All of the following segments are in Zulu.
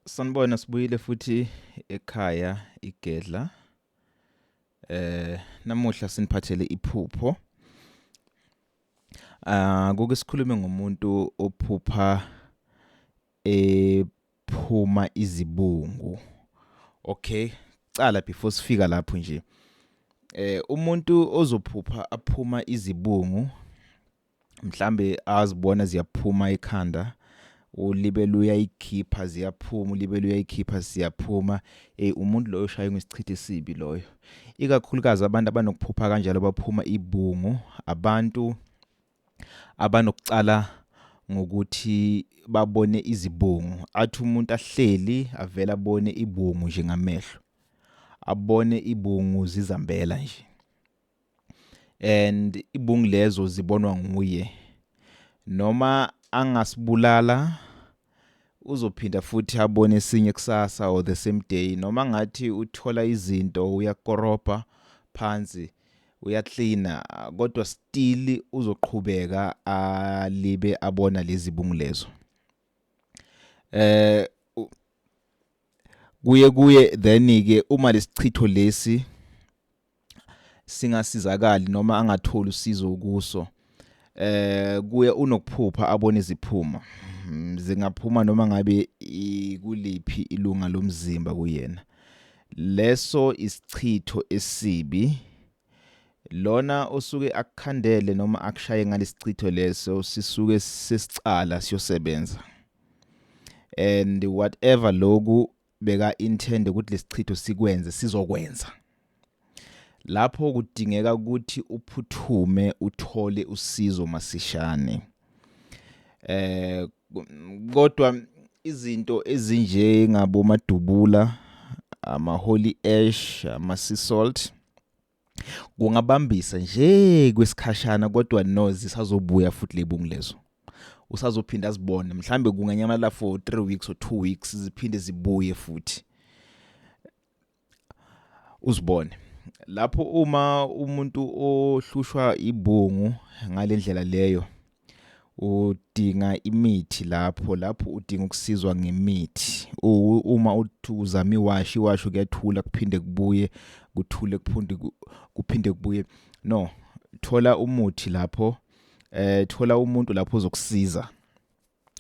Sanibona, sibuyile futhi ekhaya igedla. Namuhla siniphathele iphupho. Kuke sikhulume ngomuntu ophupha ephuma izibungu. Okay, cala before sifika lapho nje. Umuntu ozophupha aphuma izibungu mhlambe azibona ziyaphuma ekhanda, ulibe luyayikhipha ziyaphuma, ulibe luyayikhipha siyaphuma, umuntu loyo ushaywe ngesichitho esibi loyo. Ikakhulukazi abantu abanokuphupha kanjalo baphuma ibungu, abantu abanokucala ngokuthi babone izibungu. Athi umuntu ahleli avele abone ibungu nje ngamehlo, abone ibungu zizambela nje, and ibungu lezo zibonwa nguye. Noma angasibulala uzophinda futhi abone esinye kusasa or the same day, noma ngathi uthola izinto uyakorobha phansi uyaklina, kodwa still uzoqhubeka alibe abona lezi bungu lezo. Kuye then ke uma lesichitho lesi singasizakali noma angatholi usizo kuso, kuye unokuphupha abone iziphuma zingaphuma noma ngabe kuliphi ilunga lomzimba kuyena. Leso isichitho esibi. Lona osuke akukhandele noma akushaye ngalesichitho leso sisuke sesicala siyosebenza, and whatever loku beka intend ukuthi lesichitho sikwenze sizokwenza. Lapho kudingeka ukuthi uphuthume uthole usizo masishane. Kodwa izinto ezinje ngabo madubula, ama holy ash, ama sea salt kungabambisa nje kwesikhashana, kodwa no zisazobuya futhi lebungu lezo. Usazophinda azibone, mhlambe kunganyamalala for 3 weeks or 2 weeks, ziphinde zibuye futhi uzibone. Lapho uma umuntu ohlushwa ibungu ngalendlela leyo udinga imithi, lapho udinga ukusizwa ngemithi. Uma uthi uzama iwashi, iwashi kuyathula kuphinde kubuye, kuthule kuphinde kubuye. No, thola umuthi lapho, thola umuntu lapho ozokusiza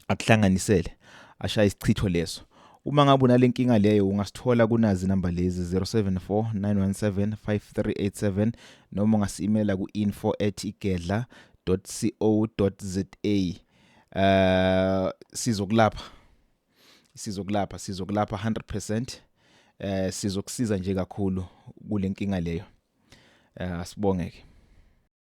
akuhlanganisele ashaye isichitho leso. Uma ngabe unalenkinga leyo ungasithola kunazi number lezi 074 917 5387, noma ungasi-emaila ku-info@igedla.co.za. Sizokulapha, sizokulapha, sizokulapha 100%. Sizokusiza nje kakhulu kulenkinga leyo. Asibongeke.